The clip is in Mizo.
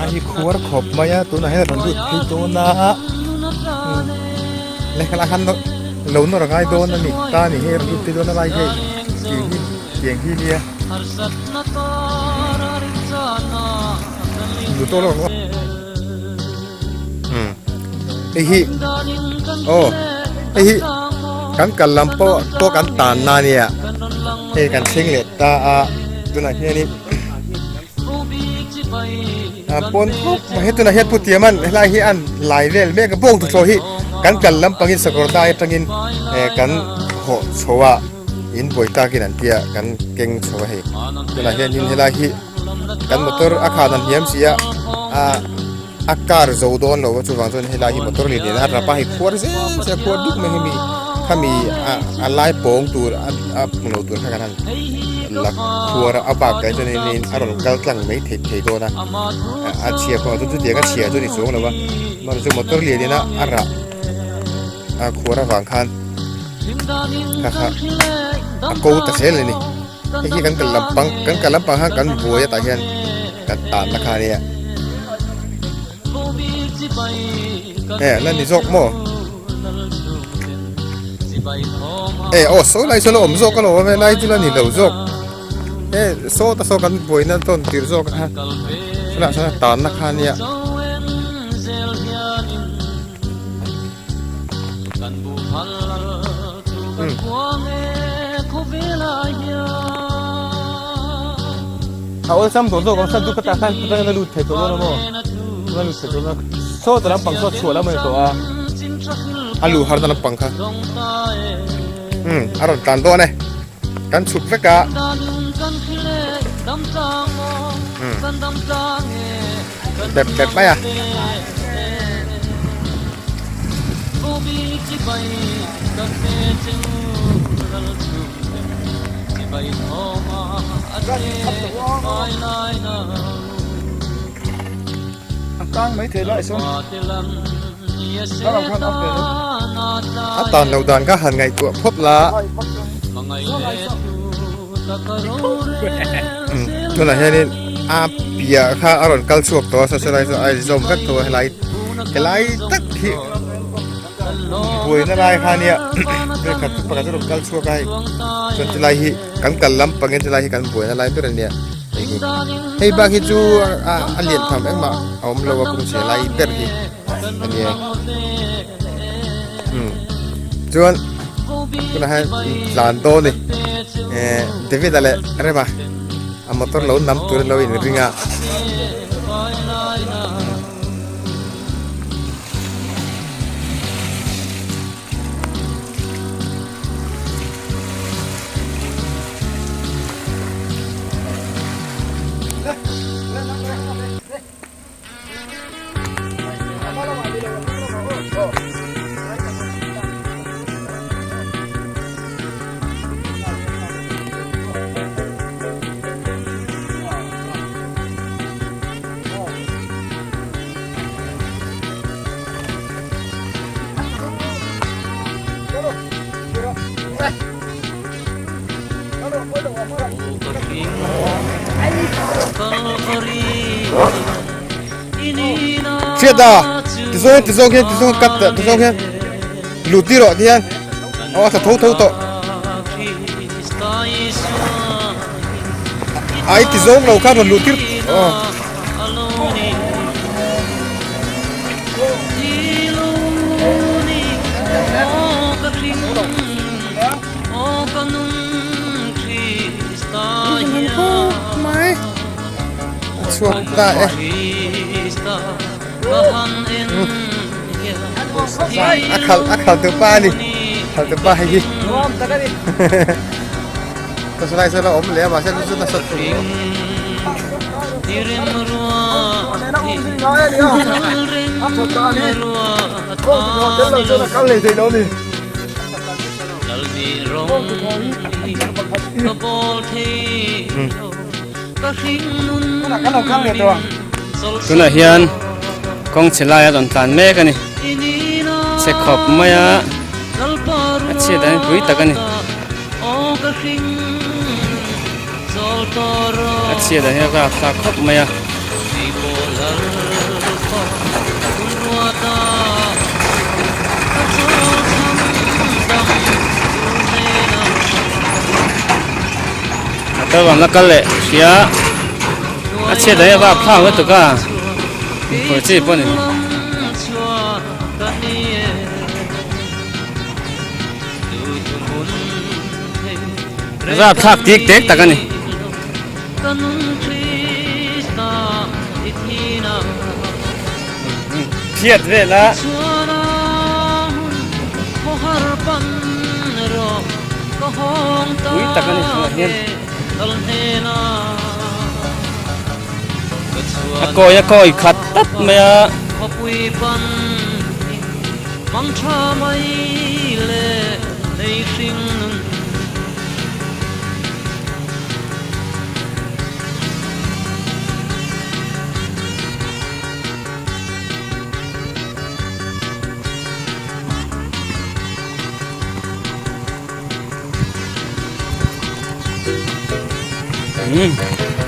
A hi khuar khawp mai a tunah hian a rawn lut phei dawn a lehkha khan lo nawr a ngai dawn a ni ta a ni hei a rawn lut phei dawn a lai hei tih hi tiang hi nia duh tawk lo umm hei hi aw hei hi kan kal lam pawh pawh kan tan na nia hei kan thleng leh ta a tunah hianin a pawn khawp mai he tunah hian pu Tiaman helai hi an lai vel mek a bawng tuthlawh hi kan kal lampangin sakawr dai atangin eh kan hawh chho a in buai takin an tia kan keng chho a hei tunah hianin helai hi kan motor a khan an hniam si a ah a car zo dawn lo a chuvang chuan helai hi motor lian lian a rap a hei khuar zel zel a khuar duk mai hemi khami a a lai pawng tur a a hmu lo tur kha kan han la khuar a a bak ah chuanin a rawn kal tlang mai theih thei dawn a a chhia pawh chu chutiang a chhia chu a ni chuang lo a amaherawhchu chu motor lian in a a rah a khuar avang khan kha kha a ko ta zel a ni. Hei hi kan kal lampang kan kal lampang khan kan buai a tah hian kan tan na kha ania e la ni zawk maw e aw saw lai saw la awm zawk alawm a lai chu la ni lo zawk e saw ta saw kan buai na tawn tir zawk a saw saw tan na kha ania. A awlsam tawh zawk ang chu ka tah khan ka lut thei tawh dawn a maw ka lut thei tawh dawn a saw ta lampang saw chhuah lam a ni tawh a a luh har na lampang kha umm a rawn tlan dawn e kan chhuk vek a umm bep bep mai a. A tan loh dan kha han ngaihtuah phawt la. Tunah hianin a piah kha a rawn kal chhuak tawh a saw lai chu a inzawm vek tawh a helai helai tak hi buaina lai kha ania vekhat chu pakhat chu a rawn kal chhuak a hei chuan chulai hi kan kal lampangin chulai hi kan buaina lai ber ania hei hi hei bak hi chu a lian tham engmah a awm lo a kawng chhe lai ber hi ania umm chuan tunah hian tlan dawn a ni eh David a leh Rema a motor lo nam tur in lo in ring a. Hriat a tizawng tizawng hian tizawng cut teh tizawng hian lut ni rawh tihian aw a tha tho tho tawh ai tizawng lo khan rawn luh tir aw. Chhuak ta e. A khalh a khalh tu pa a ni khalh tu pa hei hi. Ka saw lai saw la awm leh a mahse chu chu nasa thung lo. Tunah hian kawng chhe lai a rawn tlan mek a ni chhe khawp mai a a chhiat dan hi pui tak a ni a chhiat dan hi a rap thlak khawp mai a. Motor rawn la kal leh hria a chhiat daih a vap thlak lutuk a phur chi pawh a ni lo. Rapthlak tik tek tak a ni. Phiat vel a. Pui tak a ni tunah hian. A kawi a kawi khat tlat mai a. Umm.